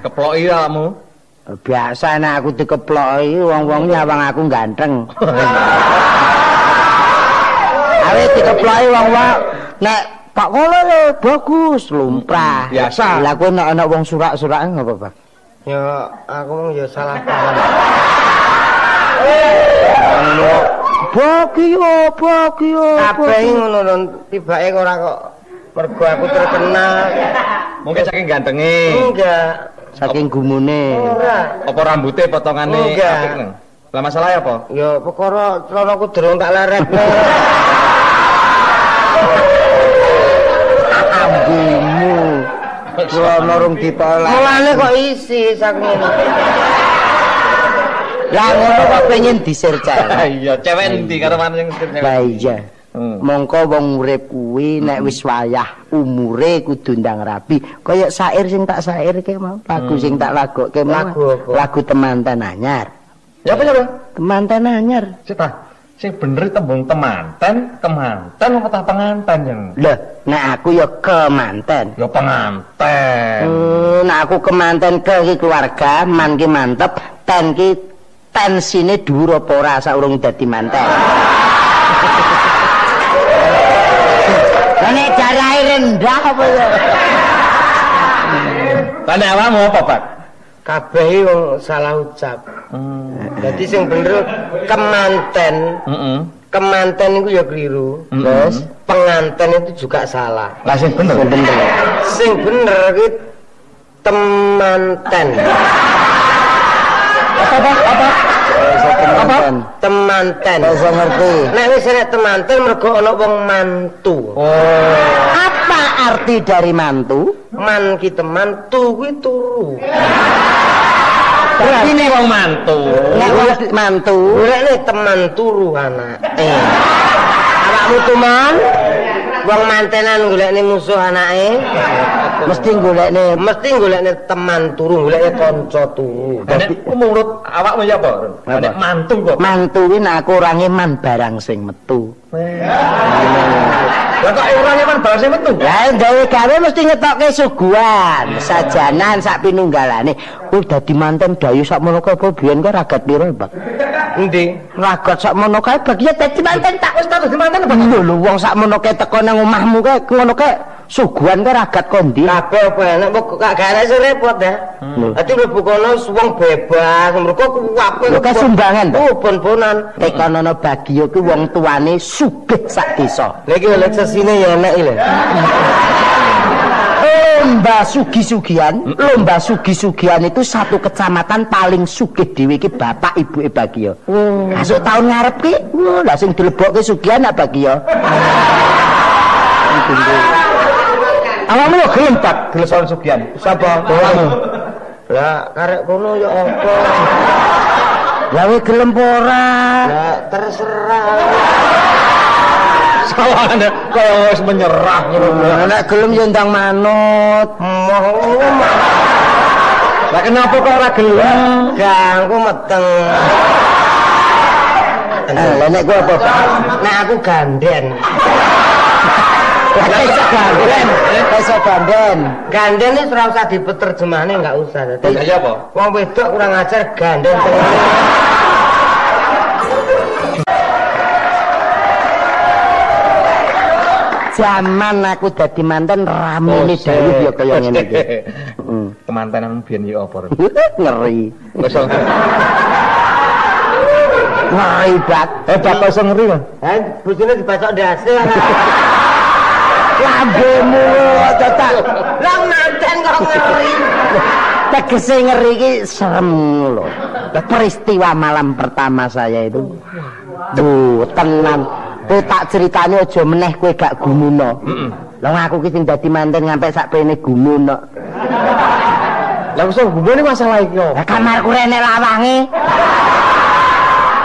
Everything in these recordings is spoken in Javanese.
Keploki awakmu. Biasa nek aku dikeploki wong-wong nyawang aku ganteng. Awe dikeploki wong-wong nek Pak ngono lho bagus lumrah. Biasa. Lah kowe nek ana wong surak-surake ngopo, Pak? Ya aku mung ya salah paham. Bagio, bagio. Kabeh ngono lho tibake ora kok mergo aku terkenal. Mungkin saking gantenge. Enggak. Saking gumune. Ora. Apa rambute potongane apik nang? Lah masalahnya apa? Ya perkara celanaku durung tak leretne. Ambimu. Celana rung ditolak. Mulane kok isi sak ngono. Lah ngono kok pengen disir cewek. Iya, cewek endi karo manung sing sir cewek. Lah iya. Mongko wong urip kuwi nek wis wayah umure kudu ndang rabi. Kaya syair sing tak sairke mau, lagu sing tak lagokke mau. Lagu temanten anyar. Ya apa ya, Bang? Temanten anyar. Sik ta. Sing bener tembung temanten, kemanten apa ta penganten yang? Lah, nek aku ya kemanten. Ya penganten. Nek aku kemanten ke iki keluarga, man ki mantep, ten ki tensine dhuwur apa ora saurung dadi manten. Nek darahe rendah apa ya? Lah nek awakmu apa, Pak? Kabeh wong salah ucap. Dadi sing bener kemanten. Kemanten iku ya keliru. Terus penganten itu juga salah. Lah sing bener. Sing bener. Sing bener kuwi temanten. Apa apa? Apa? Temanten. Iso ngerti. Nek wis enek temanten mergo ana wong mantu. Oh. Apa arti dari mantu? Man ki teman, tu kuwi turu. Berarti nek wong mantu. Nek wong mantu, golekne teman turu anake. Awakmu tuman, wong mantenan golekne musuh anake. Mesti golekne teman turu, golekne kanca turu. Nek menurut awakmu ya apa? Nek mantu kok. Mantu kuwi nek aku orange man barang sing metu. Lah kok orange man barang sing metu? Lah gawe-gawe mesti ngetokke suguhan, sajanan sak pinunggalane. Kuwi dadi manten dayu sakmono kae apa biyen kae ragat piro, Pak? Endi? Ragat sakmono kae bagi dadi manten tak wis dadi manten apa? Lho wong sakmono kae teko nang omahmu kae ngono kae suguhan kae ragat kondi. Kabeh apa enak kok gak enak sing repot ya. Dadi mlebu kono wong bebas, mergo kuwape. Lho kae sumbangan to. Oh, bon-bonan. Tekonono Bagio ki wong tuane sugih sak desa. Lha iki lek sesine ya enak iki lho. Lomba sugi-sugian, lomba sugi-sugian itu satu kecamatan paling sugih dhewe iki bapak ibuke Bagio. Masuk tahun ngarep ki, lah sing dilebokke sugihan nak Bagio. Awakmu yo gelem tak geleson sugihan. Sapa? Awakmu. Lah karek kono ya apa? Lah kowe gelem apa ora? Lah terserah. Sawane kaya wis menyerah ngono. Nek gelem yo ndang manut. Moh. Lah kenapa kok ora gelem? Gangku meteng. Lah nek kowe apa? Nek aku ganden. Lah iso ganden, iso ganden. Ganden iki ora usah dipeterjemahne, enggak usah. Dadi apa? Wong wedok kurang ajar ganden. Zaman aku dadi manten ramene dawuh ya kaya ngene iki. Kemantenan biyen ya apa? Ngeri. Ngeri bak. Bak iso ngeri lho. Ha, bojone dibacok ndase. Lambemu tetak. Lah manten kok ngeri. Tegese ngeri iki serem lho. Peristiwa malam pertama saya itu. Duh, tenan. Kowe tak critani aja meneh kowe gak gumun. Heeh. Lah aku ki sing dadi manten ngampe sakpene gumun kok. Lah kok gumbone masalah iki kok. Lah kamarku rene lawange.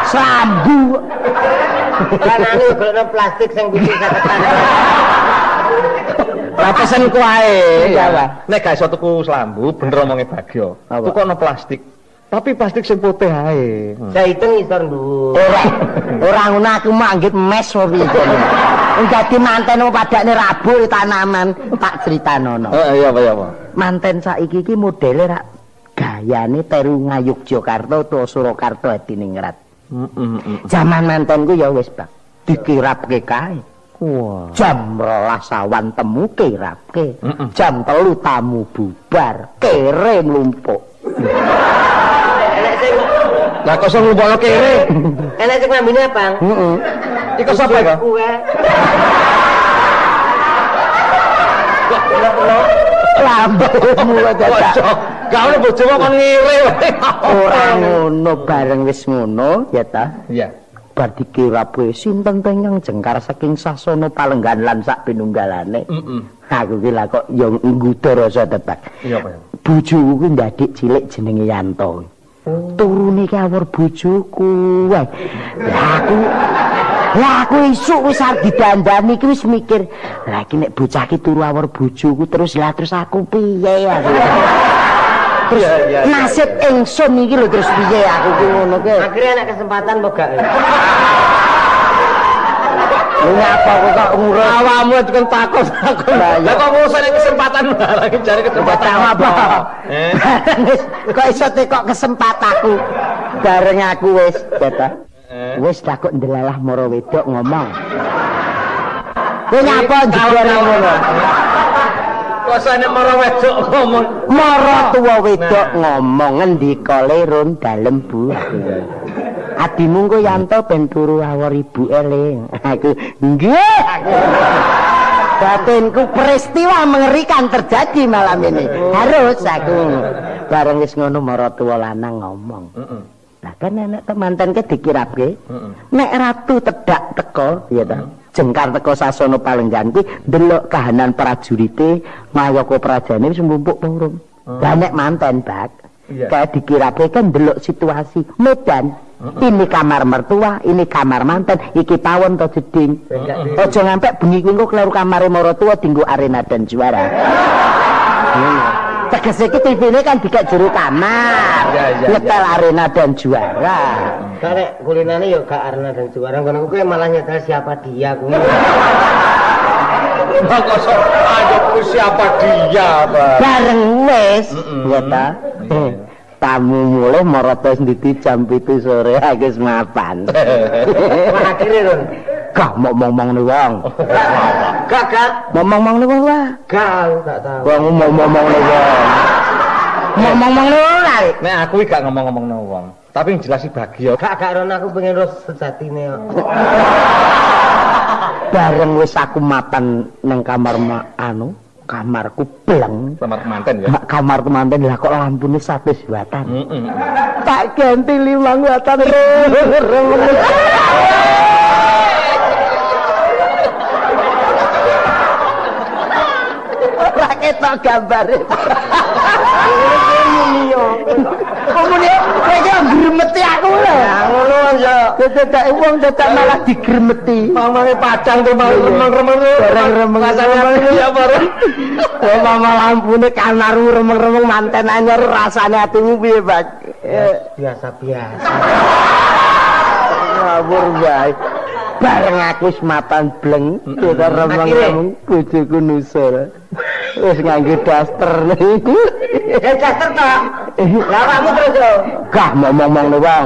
Slambu. Lanange golekno plastik sing kudu saketan. Lah pesenku ae. Nek gak iso tuku slambu, bener omonge Bagyo. Tukokno plastik. Tapi plastik sing putih ae. Jaiten ngisor dhuwur. Ora. Ora ngono aku manggit mes opo piye jane. Wong dadi manten padakne rabuk tanaman tak critanono. Heeh iya apa iya apa. Manten saiki iki modele rak gayane teru Ngayogyakarta utawa Surakarta Hadiningrat. Heeh. Jaman mantenku ya wis, Bang. Dikirapke kae. Wah. Jam 12 awan temu kirapke. Jam 3 tamu bubar, kere mlumpuk. Lah kok iso nglumpukno kere? Enek sing lambene abang. Heeh. Iku sapa iku? Kuwe. Lambemu kok dadak. Gak ono bojomu kon ngire. Ora ngono bareng wis ngono ya ta? Iya. Bar dikirape sinten teng jengkar saking sasana palenggan lan sak pinunggalane. Heeh. Aku ki lah kok ya ngguda rasa tebak. Iya apa ya? Bojoku ki ndadik cilik jenenge Yanto. Turune ki awor bojoku. Lah aku isuk wis arep didandani ki wis mikir, lah iki nek bocah ki turu awor bojoku terus lah terus aku piye aku. Terus nasib ingsun iki lho terus piye aku ki ngono ki. Akhire enak kesempatan apa gak? Lha ngapa kok ngurus awakmu kan takon-takon. Lah kok ngurus nek kesempatan barang jare kesempatan apa? Kok iso tekok kesempatanku bareng aku wis ya ta. Wis tak kok ndelalah mara wedok ngomong. Kowe ngapa njebor ngono? Kok sane mara wedok ngomong. Mara tuwa wedok ngomong ngendika lerun dalem Bu. Adimu engko Yanto ben turu awor ibuke le. Aku nggih. Batinku peristiwa mengerikan terjadi malam ini. Harus aku. Bareng wis ngono mara tuwa lanang ngomong. Heeh. Lah kan nek temanten ke dikirapke. Nek ratu tedak teko ya ta. Jengkar teko sasana palenggan kuwi ndelok kahanan prajurite ngayaka prajane wis mlumpuk urung. Lah nek manten Bak, kayak dikirapke kan ndelok situasi medan. Ini kamar mertua, ini kamar manten, iki pawon to jeding. Aja ngantek bengi kuwi engko kleru kamare maratuwa dinggo arena dan juara. Tegese iki TV-ne kan dikek jero kamar. Nyetel arena dan juara. Gak nek kulinane ya gak arena dan juara, ngono kuwi malah nyetel siapa dia kuwi. Kok ayo kuwi siapa dia, Pak. Bareng wis, ya ta. Tamu mulih marata sendiri jam 7 sore aku wis mapan. Akhire Ron. Gak ngomong-ngomong wong. Gak gak ngomong-ngomong wong lah. Gak aku gak tahu. Wong ngomong-ngomong wong. Ngomong-ngomong wong lah. Nek aku iki gak ngomong-ngomong wong. Tapi yang jelas sih Bagyo. Gak gak Ron aku pengen roh sejatine kok. Bareng wis aku mapan nang kamar anu. Kamarku bleng. Kamar kemanten ya? Kamar kemanten lah kok lampune 100 watan. Tak ganti 5 watan. Ora ketok gambare. Muni kowe iki gremeti aku lho. Ya ngono ya. Dadak wong dadak malah digremeti. Mamane padang tuh malah remeng-remeng. Bareng remeng. Rasane ya bareng. Wong mama lampune kamarmu remeng-remeng manten anyar rasane atimu piye, Pak? Biasa-biasa. Ngawur wae. Bareng aku wis mapan bleng, kita remeng-remeng bojoku nusul. Wis nganggo daster. Ya daster ta? Lah awakmu terus yo. Gah ngomong-ngomong wong.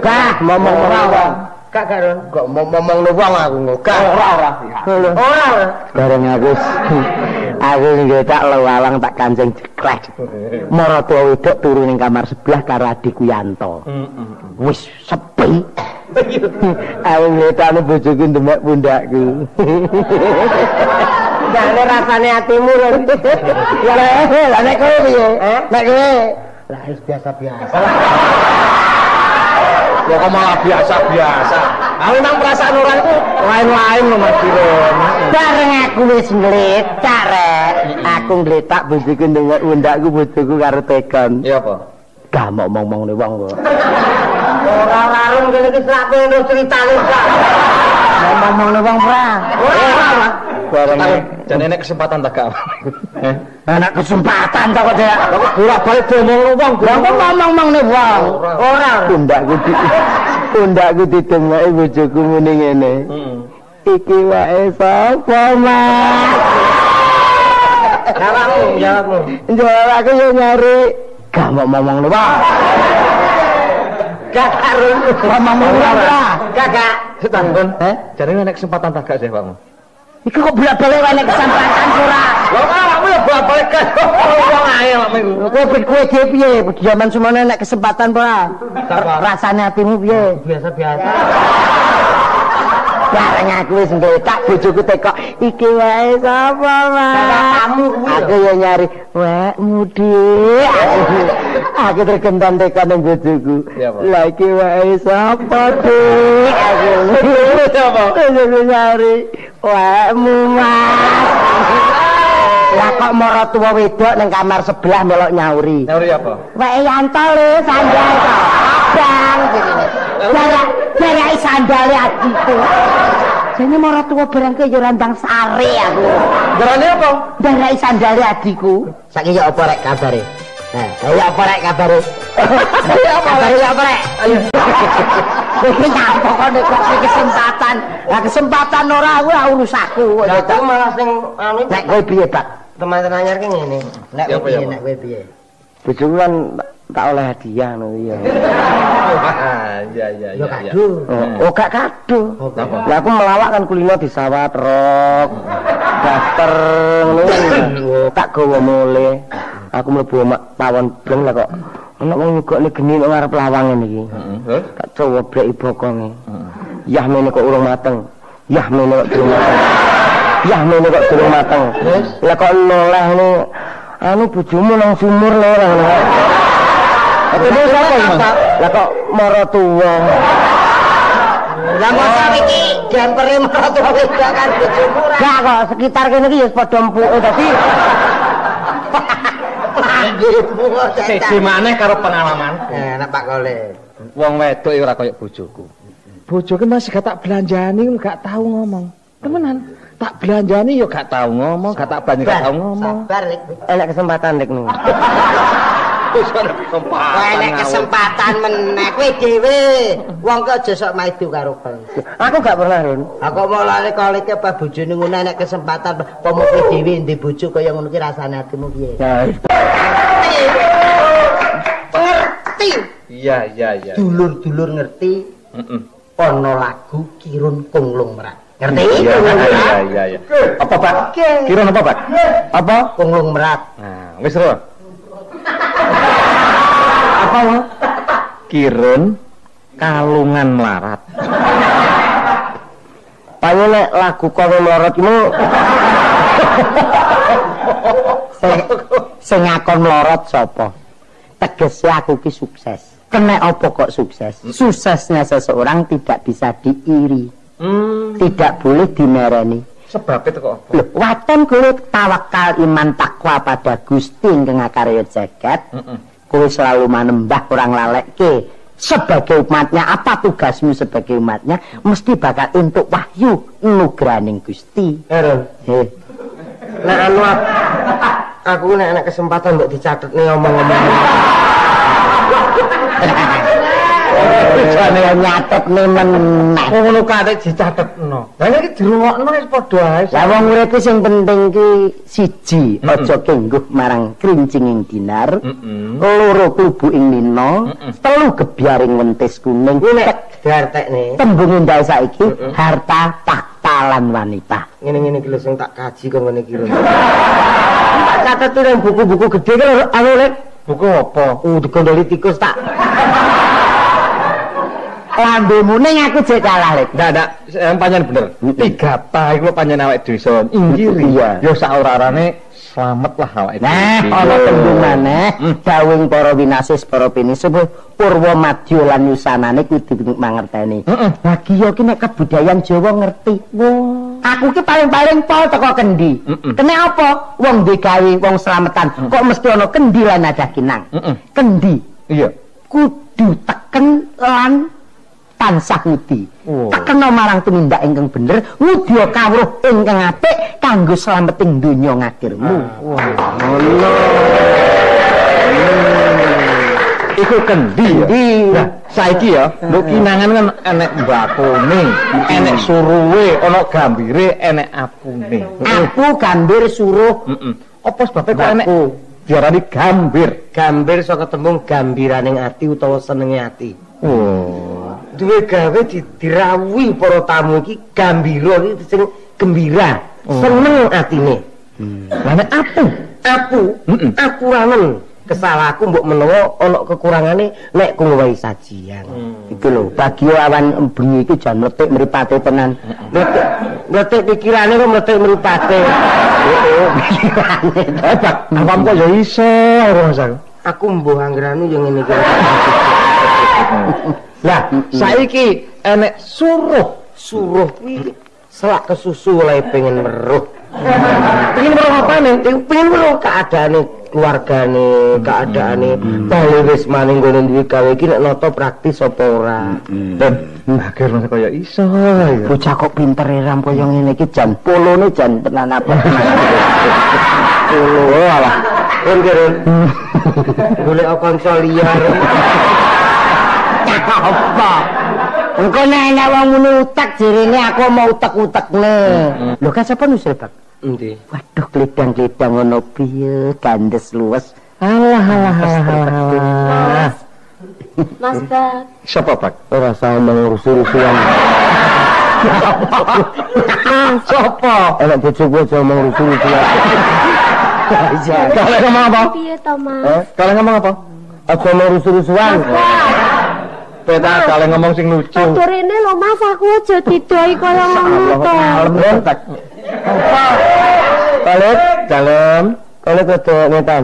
Gah ngomong-ngomong wong. Gak gak Ron. Kok ngomong-ngomong wong aku gak. Ora ora. Ora. Bareng aku nggetak lewalang tak kancing jeklek. Maratuwa wedok turu ning kamar sebelah karo adikku Yanto. Wis sepi. Aku ngetane bojoku ndemek pundakku. Jane rasane atimu Ron. Lah nek kowe piye? Nek kowe lah wis biasa-biasa. Ya kok malah biasa-biasa. Ah memang perasaan orang itu lain-lain lho Mas Biron. Bareng aku wis nglecak rek. Aku ngletak bojoku ndengok undakku bojoku karo tekon. Ya apa? Gak mau ngomong-ngomongne wong kok. Ora larung kene iki sak kowe critane kok. Ngomong-ngomongne wong ora. Ora. Bareng jane nek kesempatan tak gak. Anak kesempatan ta kok Dek. Kok bolak-balik diomongno wong. Lah kok ngomong-ngomongne wong. Ora. Pundakku didengoki bojoku muni ngene. Iki wae sapa, Mas? Jawabmu, jawabmu. Jawab aku yo nyari. Gak mau ngomong wong. Gak karo ngomong ora. Gak gak. Setanggon. Jane nek kesempatan tak gak sih, Pakmu? Iku kok bolak-balik nek kesempatan ora. Lho awakmu ya bolak-balik kan wong ae awakmu iku. Kowe kowe dhewe piye? Jaman semono nek kesempatan ora? Rasane atimu piye? Biasa-biasa. Bareng aku wis ngletak bojoku tekok, iki wae sapa, Mas? Bapakmu kuwi. Aku ya nyari wekmu, Dik. Aku terkentan tekon nang bojoku. Lah iki wae sapa, Dik? Aku sapa? Aku nyari wekmu, Mas. Lah kok maratuwa wedok ning kamar sebelah melok nyauri. Nyauri apa? Weke Yanto le sandal to. Abang jenenge. Jarake sandale adikku. Jane maratuwa barang ke ya randang sare aku. Darane apa? Darake sandale adikku. Saiki ya apa rek kabare? Nah, ya apa rek kabare? Ya apa kabare ya apa rek? Kowe nyapa kok nek kok kesempatan. Lah kesempatan ora aku urusaku. Lah aku malah sing anu nek kowe piye, Pak? Teman-teman anyar ki ngene. Nek kowe piye, nek kowe piye? Bojoku kan tak oleh hadiah ngono ya. Iya iya iya. Kado. Oh gak kado. Lah aku melawak kan kulino di sawah truk. Daster ngono. Tak gawa mule. Aku mlebu omah pawon bleng lah kok. Ana wong nyugokne geni nang ngarep lawang ngene iki. Heeh. Tak cowobreki bokonge. Yah mene kok urung mateng. Yah mene kok durung mateng. Yah mene kok durung mateng. Lah kok noleh ngene anu bojomu nang sumur lho ngono. Ketemu sapa iki? Lah kok maratuwa. Lah mosok iki jempere maratuwa wedok kan bojomu ora. Gak kok sekitar kene iki ya padha empuke dadi. Siji maneh karo pengalamanku. Enak Pak Kole. Wong wedok ora kaya bojoku. Bojoku masih gak tak belanjani gak tau ngomong. Temenan. Tak belanjani ya gak tau ngomong, gak tak belanjani gak tau ngomong. Sabar Lik. Enak kesempatan Lik nu. Wis ana kesempatan. Enak kesempatan meneh kowe dhewe. Wong kok aja sok maido karo kon. Aku gak pernah, Run. Aku mulane koleke apa bojone ngono enek kesempatan pomo kowe dhewe ndek bojo kaya ngono ki rasane atimu piye? Ngerti. Iya, iya, iya. Dulur-dulur ngerti. Heeh. Ana lagu Kirun Konglong Merat. Ngerti? Iya, iya, iya. Apa, Pak? Kirun apa, Pak? Apa? Konglong Merat. Nah, wis ro. Apa? Kirun kalungan melarat. Payo nek lagu kowe melarat iku sing ngakon melarat sapa? Tegese aku ki sukses. Kena apa kok sukses? Suksesnya seseorang tidak bisa diiri. Tidak boleh dimereni. Sebab itu kok apa? Loh, waton kowe tawakal iman takwa pada Gusti ingkang akarya jagat. Kowe selalu manembah orang lalekke. Sebagai umatnya, apa tugasmu sebagai umatnya? Mesti bakal untuk wahyu nugraning Gusti. Ron. Nek anu aku nek ana kesempatan mbok dicatet nih omong-omong. Jane nyatet meneh. Ngono kate dicatetno. Lah iki dirungokno wis padha ae. Lah wong urip sing penting ki siji, aja kengguh marang krincinging dinar. Loro klubu ing nina, telu gebyaring wentis kuning. Nek diartekne. Tembung endah saiki harta, takhta lan wanita. Ngene-ngene iki lho sing tak kaji kok ngene iki lho. Tak catet nang buku-buku gedhe ki lho anu Lek. Buku apa? Digondoli tikus tak. Lambemu ning aku jek kalah Lek. Ndak, ndak, yang pancen bener. 3 ta iku pancen awake dhewe iso inggiri. Ya sak ora-orane slamet lah awake dhewe. Nah, ana tembung maneh dawuhing para winasis para pinisubuh Purwa Madya lan Yusanane kudu mangerteni. Lah ki yo ki nek kebudayaan Jawa ngerti. Wah. Aku ki paling-paling pol teko kendi. Kene apa? Wong duwe gawe wong slametan kok mesti ana kendi lan nadah kinang. Kendi. Iya. Kudu teken lan tansah ngudi. Tekena marang tumindak ingkang bener, ngudya kawruh ingkang apik kanggo slameting donya ngakhirmu. Ngono. Iku kendi ya. Nah, saiki ya, nduk kinangan kan enek mbakone, enek suruwe, ana gambire, enek apune. Apu, gambir, suruh. Apa sebabe kok enek diarani gambir? Gambir saka tembung gambiraning ati utawa senenge ati. Oh. Duwe gawe dirawuhi para tamu iki gambira iki sing gembira, seneng atine. Lah nek apu, apu, akuranen. Kesalahku mbok menawa ana kekurangane nek ku ngwehi sajian. Iku lho, Bagio awan bengi iki jan mletik mripate tenan. Mletik pikirane kok mletik mripate. Heeh, pikirane. Bak, awakmu kok ya iso ora Mas aku. Aku mbuh anggeranu ya ngene iki. Lah, saiki enek suruh. Suruh kuwi selak kesusu oleh pengen weruh. Pengen weruh apane? Pengen weruh keadaane keluargane, keadaane bali wis maning nggone duwe gawe iki nek nata praktis apa ora. Dan akhir masa kaya iso ya. Bocah kok pinter ram kaya ngene iki jan polone jan tenan apa. Polo alah. Run run. Golek kanca liar. Apa? Engko nek ana wong muni utek jirine aku mau utek-utekne. Lho kan sapa nusul, Pak? Endi? Waduh, kledang-kledang ngono piye, gandes luwes. Alah alah alah. Mas Bak. Siapa, Pak? Ora usah omong rusuh-rusuhan. Sopo? Enak bojoku aja omong rusuh-rusuhan. Kalian ngomong apa? Piye to, Mas? Kalian ngomong apa? Aja omong rusuh-rusuhan. Peta kalian ngomong sing lucu. Aturene lho Mas, aku aja didoi kaya ngono to. Balik dalem, kalau kudu ngetan.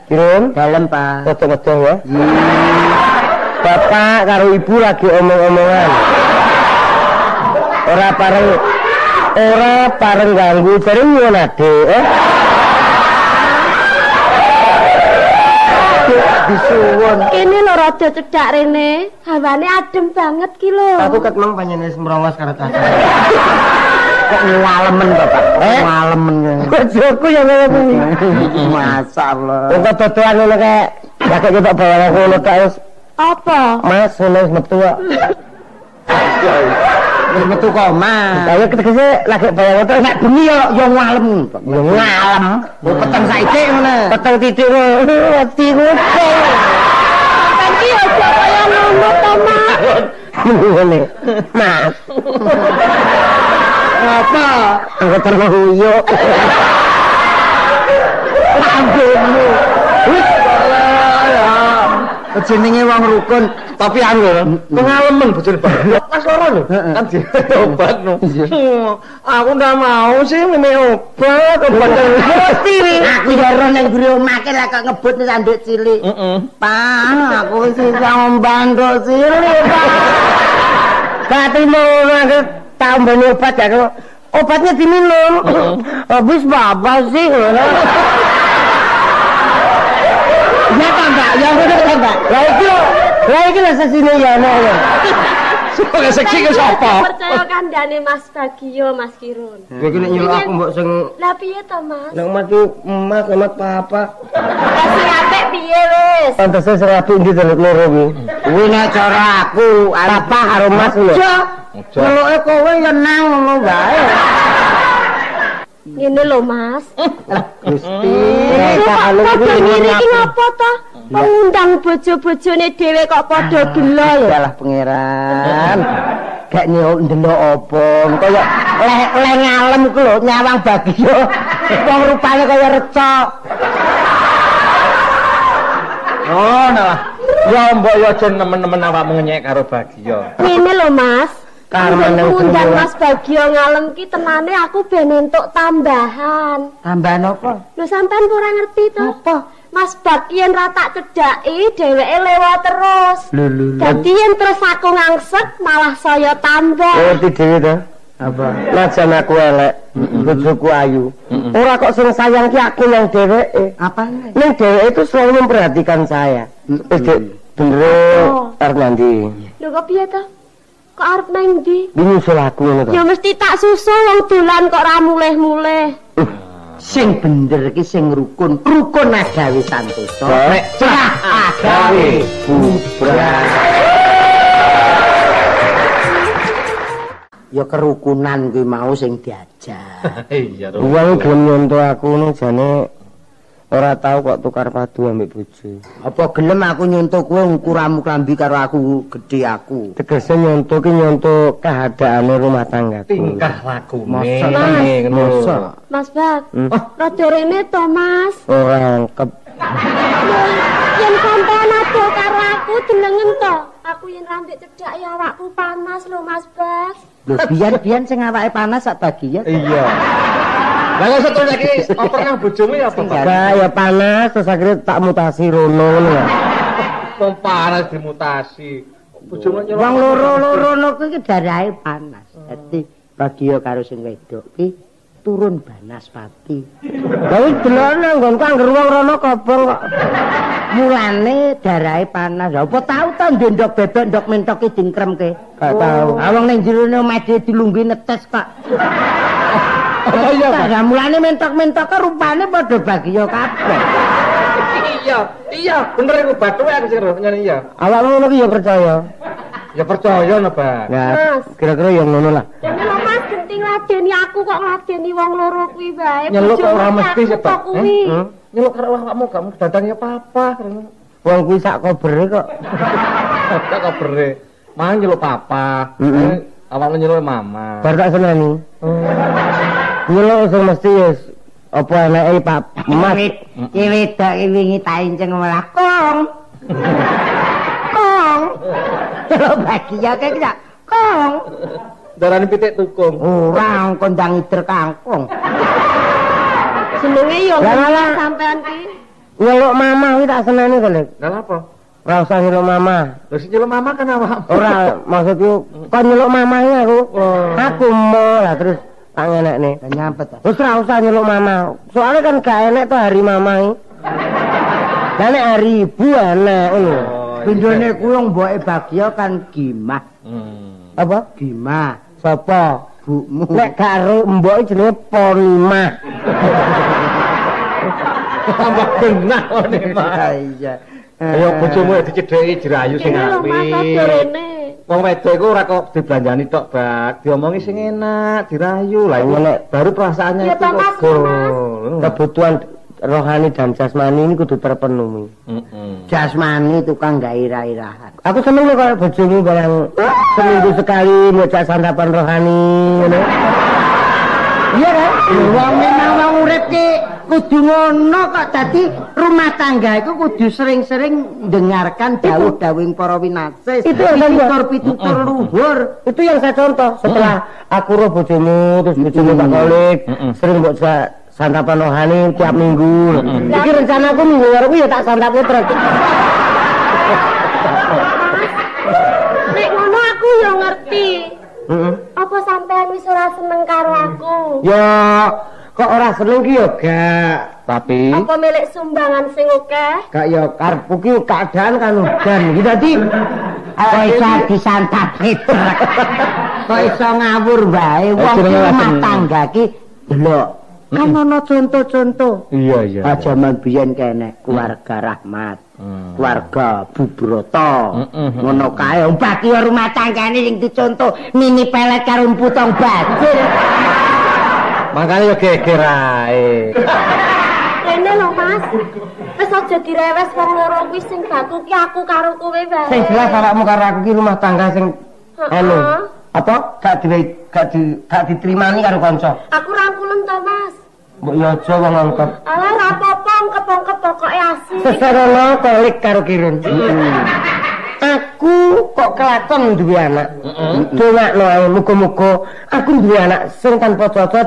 Kirun, dalem, Pak. Kudu-kudu ya. Bapak karo ibu lagi omong-omongan. Ora pareng ganggu jare nyuwun adik, eh. Disuwun. Kene lho rada cedhak rene, hawane adem banget ki lho. Aku ket mang panjenengan wis merongos karo cacah. Kok ngalemen to, Pak? Ngalemen. Bojoku ya ngono kuwi. Masyaallah. Wong dodolan ngono kae, kakek ketok bawang aku ngono tok wis. Apa? Mas, ngono wis metu kok. Wis metu kok, Mas. Lah ya tegese lagi bawang tok nek bengi ya ya ngalem. Ya ngalem. Oh, peteng saiki ngono. Peteng titik ngono, wedi kucing. Sampeyan ki aja kaya ngono to, Mas. Ngene. Mas. Apa? Aku terlalu uyuk. Lambemu. Wis ya. Jenenge wong rukun, tapi anu lho, pengalaman bojone Pak. Pas loro lho, kan diobat no. Aku ndak mau sih minum obat, obat mesti. Aku ya ro nang mburi omah lah kok ngebut ning sanduk cilik. Pak, aku wis iso ngomban kok cilik, Pak. Katimu aku tambani obat ya kok. Obatnya diminum. Habis bapak sih ngono. Ya ta, Mbak? Ya ngono ta, Mbak? Lah iki lho sesine ya ana lho. Sing seksi ki sapa? Percaya kandhane Mas Bagio, Mas Kirun. Kowe iki nek nyeluk aku mbok sing Lah piye to, Mas? Nek umat ku emas, umat papa. Lah sing apik piye wis? Pantese sing apik ndi delok loro kuwi. Kuwi nek cara aku, papa karo Mas lho. Ngeluke kowe ya nang ngono wae. Ngene lho, Mas. Lah Gusti, kok ngene iki ngopo to? Ngundang bojo-bojone dhewe kok padha gelo lho. Alah pangeran. Gak nyok ndelok apa, kaya leh ngalem ku lho nyawang Bagio. Wong rupane kaya recok. Oh, nah. Ya mbok ya aja nemen-nemen awakmu ngenyek karo Bagio. Ngene lho, Mas. Ngundang Mas Bagio ngalem ki tenane aku ben entuk tambahan. Tambahan apa? Lho sampean ora ngerti to? Apa? Mas Bag yen ra tak cedhaki dheweke lewat terus. Lho lho. Dadi yen terus aku ngangsek malah saya tambah. Ngerti dhewe to? Apa? Najan aku elek, bojoku ayu. Ora kok sing sayang ki aku yang dheweke. Apane? Ning dheweke itu selalu memperhatikan saya. Wis Dik, bener arep nanti. Lho kok piye to? Kok arep nang ndi? Nyusul aku ngono to. Ya mesti tak susul wong dolan kok ora mulih-mulih. Sing bener ki sing rukun, rukun agawe santosa. Nek crah agawe bubrah. Ya kerukunan kuwi mau sing diajar. Iya to. Wong gelem nyonto aku ngono jane ora tau kok tukar padu ambek bojo. Apa gelem aku nyonto kowe ukuramu klambi karo aku gedhe aku. Tegese nyonto ki nyonto keadaane rumah tanggaku. Tingkah lakune. Masa. Mas Bak, rada rene to, Mas. Ora angkep. Yen sampean ado karo aku delengen to. Aku yen rambut cedhak ya awakku panas lho, Mas Bak. Lho biyen-biyen sing awake panas sak bagiya. Iya. Lah kok terus saiki oper nang bojomu ya apa, Pak? Gak ya panas terus akhirnya tak mutasi rono ngono ya. Wong panas dimutasi. Bojomu nyelok. Wong loro-loro ngono kuwi darahe panas. Dadi bagiya karo sing wedok ki turun banaspati. Lah wis delokne nggonku angger wong rono kobong kok. Mulane darahe panas. Lah apa tau to ndok bebek ndok mentok ki dingkremke? Gak tau. Ah wong ning jero omahe dhewe dilungguhi netes kok. Oh iya, Pak. Lah mulane mentok-mentok rupane padha bagiya kabeh. Iya, iya, bener iku bathuke aku sing nyene iya. Awakmu ngono ki ya percaya. Ya percaya no, Pak. Nah, kira-kira ya ngono lah. Dene lho Mas genting ngladeni aku kok ngladeni wong loro kuwi wae. Nyeluk kok ora mesti sih, Pak. Nyeluk karo awakmu kamu dadang ya papa. Wong kuwi sak kobere kok. Sak kobere. Mang nyeluk papa. Awakmu nyeluk mama. Bar tak seneni. Nyeluk sing mesti ya apa eneke Pak Mas. Iki wedok iki wingi tak inceng malah kong. Kong. Celuk bagiya kae ki kong. Darane pitik tukung. Ora kondang ider kangkung. Jenenge yo sampean ki. Nyeluk mama kuwi tak seneni kok, Lek. Lha apa? Ora usah nyeluk mama. Lho sing nyeluk mama kan awakmu. Ora, maksudku kon nyeluk mama iki aku. Aku mo lah terus tak ngenekne. Lah nyampet ta. Wis ora usah nyeluk mama. Soale kan gak enek to hari mama iki. Lah nek hari ibu enek ngono. Bendone kuwi wong mboke Bagya kan Gimah. Apa? Gimah. Sapa? Bukmu. Nek gak ero mboke jenenge Ponimah. Tambah genah Ponimah. Iya. Ayo bojomu dicedheki jerayu sing apik. Wong wedok iku ora kok dibelanjani tok, Bak. Diomongi sing enak, dirayu. Lah iku baru perasaannya itu kok. Kebutuhan rohani dan jasmani ini kudu terpenuhi. Jasmani tukang gairah-irahan. Aku seneng lho kalau bojomu barang seminggu sekali ngejak santapan rohani ngono. Iya kan? Wong memang wong urip ki kudu ngono kok. Dadi rumah tangga iku kudu sering-sering dengarkan dawuh-dawuhing para winasis. Itu yang pitutur-pitutur luhur. Itu yang saya contoh setelah aku roh bojomu terus bojomu Pak Kolik sering mbok santapan rohani tiap minggu. Iki rencanaku minggu ngarep ya tak santapke terus. Nek ngono aku ya ngerti. Apa sampean wis ora seneng karo aku? Ya kok ora seneng ki ya gak. Tapi apa milik sumbangan sing akeh? Gak ya karepku ki keadaan kan udan. Iki dadi kok iso disantapke trek. Kok iso ngawur wae wong rumah tangga ki delok. Kan ana contoh-contoh. Iya iya. Pak jaman biyen kene keluarga Rahmat, keluarga Bubroto. Ngono kae. Bagi rumah tanggane sing dicontoh mini pelet karo putong bajir. Makane yo geger ae. Rene lho Mas. Wis aja direwes wong loro kuwi sing baku ki aku karo kowe wae. Sing jelas awakmu karo aku ki rumah tangga sing anu. Apa gak ditrimani karo kanca. Aku rangkulen to Mas. Mbok yo aja wong angkep. Alah ra apa-apa angkep-angkep pokoke asik. Sesarono kolik karo Kirun. Aku kok kelakon duwe anak. Dongakno ae muga-muga aku duwe anak sing tanpa cocot.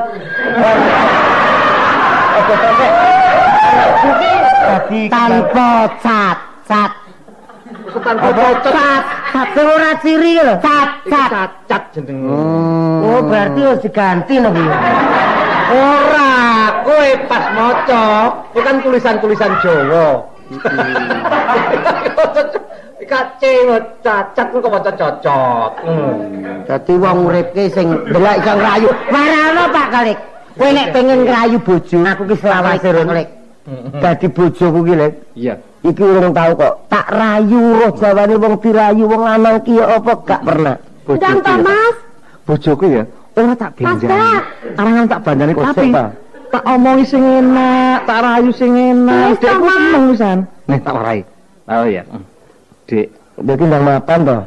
Aja sampe anakku ki dadi tanpa cacat. Tanpa cacat, sing ora ciri lho. Cacat, cacat jenenge. Oh, berarti harus diganti no kuwi. Ora, kowe pas maca, kuwi kan tulisan-tulisan Jawa. Kace cacat kok maca cocot. Dadi wong uripke sing ndelok iso ngrayu. Warano Pak Kolik. Kowe nek pengen ngrayu bojo, aku ki selawase Run. Dadi bojoku ki, Lek. Iya. Iki urung tau kok. Tak rayu roh jawane wong dirayu wong lanang ki ya apa gak pernah. Ndang to, Mas. Bojoku ya ora tak benjani. Arangan tak bandani tapi tak omongi sing enak, tak rayu sing enak. Dek ku seneng pisan. Nih tak warai. Oh iya. Dek, dek ndang mapan to.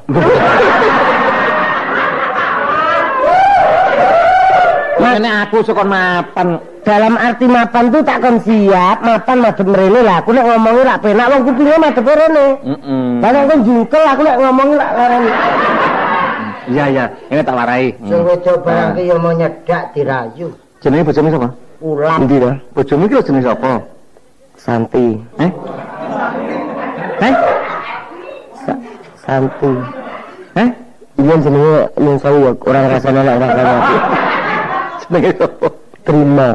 Makane aku sokon mapan. Dalam arti mapan tuh tak kon siap, mapan madhep mrene lah. Aku nek ngomongi rak penak wong kupinge madhep rene. Heeh. Lah nek kon jungkel aku nek ngomongi rak lereni. Iya iya, ini tak warai. Sing wedok barang ki ya mau nyedak dirayu. Jenenge bojomu sapa? Ulam. Endi to? Bojomu iki lho jenenge sapa? Santi. Eh? Eh? Santi. Eh? Iya jenenge nyun sewu ya, ora ngrasane nek ngrasane. Jenenge sapa? Terima.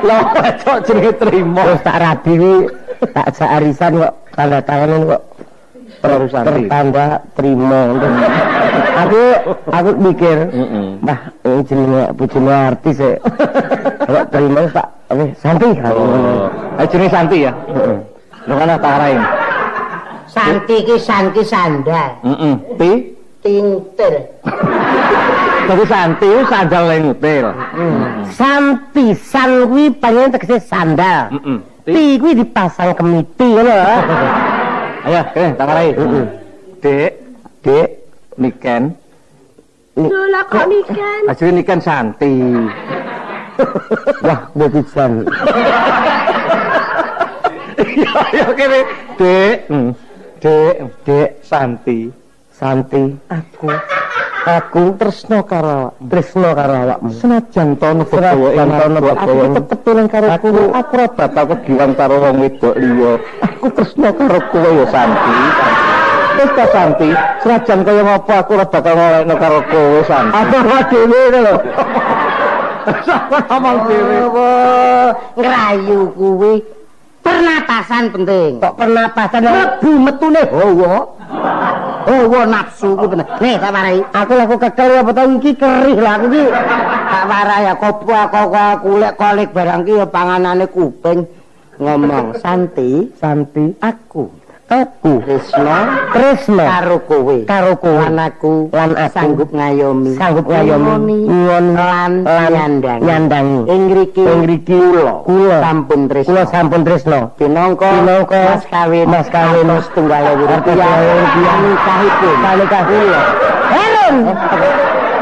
Lah kok jenenge Trima. Terus tak rabi kuwi tak jak arisan kok tanda tanganan kok. Tertanda terima. Aku mikir, wah ini jenenge bojone artis ya. Kalau terima tak Santi. Oh, jenenge Santi ya. Heeh. Lho kan tak arahin. Santi ki Santi sandal. Heeh. Ti tintil. Dadi Santi ku sandal le ngutil. Santi san kuwi panjenengan tegese sandal. Heeh. Ti kuwi dipasang kemiti ngono lho. Ayo, kene tak warai. Dek, Dek, Niken. Lho lah kok Niken? Ajine Niken Santi. Wah, mbok pisan. Iya, ya kene, Dek. Dek, Dek Santi. Santi, aku tresno karo awakmu. Tresno karo awakmu. Senajan tono begawa ing aku tetep eling karo kowe. Aku ora bakal kegiwan karo wong wedok liya. Aku tresno karo kowe ya Santi. Wis ta Santi, senajan kaya ngopo aku ora bakal ngolehno karo kowe Santi. Apa dhewe lho. Ngomong dhewe. Ngrayu kuwi pernapasan penting. Kok pernapasan mlebu metune hawa. Hawa nafsu kuwi bener. Nih tak warai. Aku lek kekel apa ta iki kerih lah aku iki. Tak warai ya kopo aku lek kolik barang ki ya panganane kuping ngomong Santi, Santi, aku tresno tresno karo kowe lan aku sanggup ngayomi ngoni lan nyandangi ing ngriki kula sampun tresno pinangka mas kawin 1,000 rupiah nikahipun kula. Herun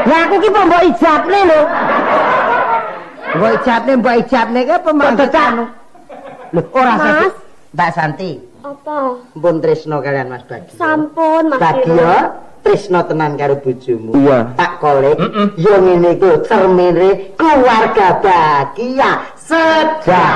lah aku ki mbok ijabne lho. Mbok ijabne ki apa mangkane lho ora sah Mbak Santi. Apa? Mpun tresno kalian Mas Bagio. Sampun Mas Bagio, tresno tenan karo bojomu. Iya. Pak Kolik, yo ngene iku cermine keluarga bahagia sejahtera.